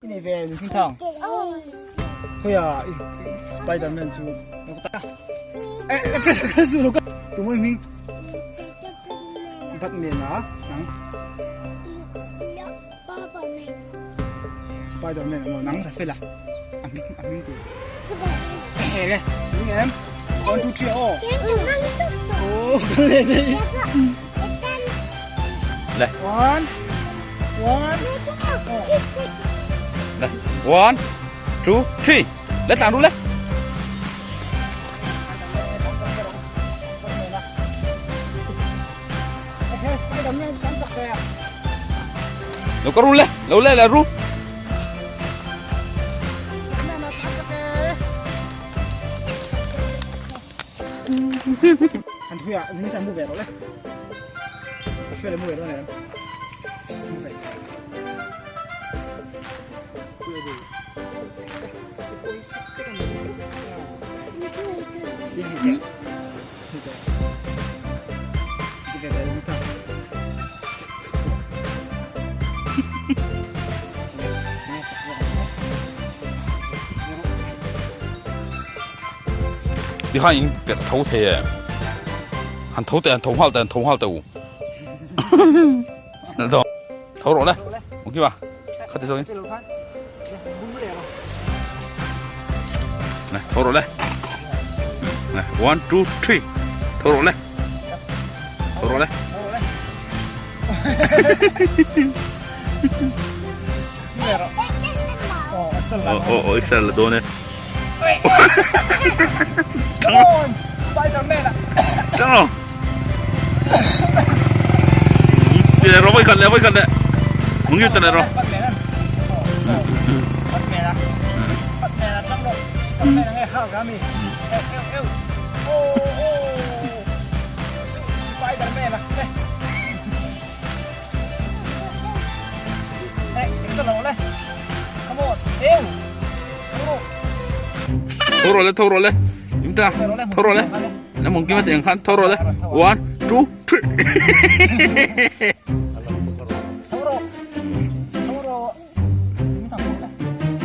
I nei ve mi thang. Khoya Spiderman chu lo ta. Eh eh zu lo ka tu moi ming. Batman a nang. Spiderman mo nang ra fela. A ming a ming tu. Eh le ming em. 1 2 3 oh. Oh, le le. Le. 1 1 Le. 1 2 3 Le tlan ru le. Lo ka ru le. Lo le la ru. Anh Huy à, chúng ta mua về rồi đấy. Về là mua về rồi này. Mua về. Tikhan in perh tho thei e. Han tho teh han tho nghal teh han tho nghal teh u. Tho rawh le. Ok ba. Khati zawng in. Này, tho rawh le. Này, 1 2 3. Tho rawh le. Tho rawh le. Oh oh oh, Excel la dawn e. Tang lo. Ti ro voi khat le voi khat le. Mung yu tan ro. Tho rawh le tho rawh le im ta tho rawh le na mung kima tiang khan tho rawh le 1 2 3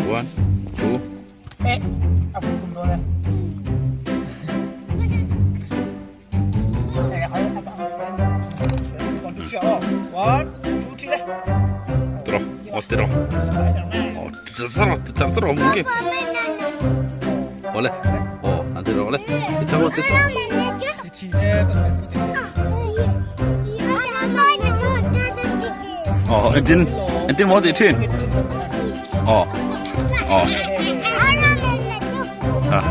1 2 Awle aw an ti rawh le ti chang ti chang aw engtin engtin maw ti thin aw aw ah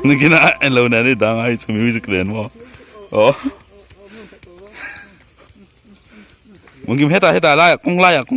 Nakina en lo na ni dang ai chu music len mo. Oh. Mungkin heta heta lai kong lai kong.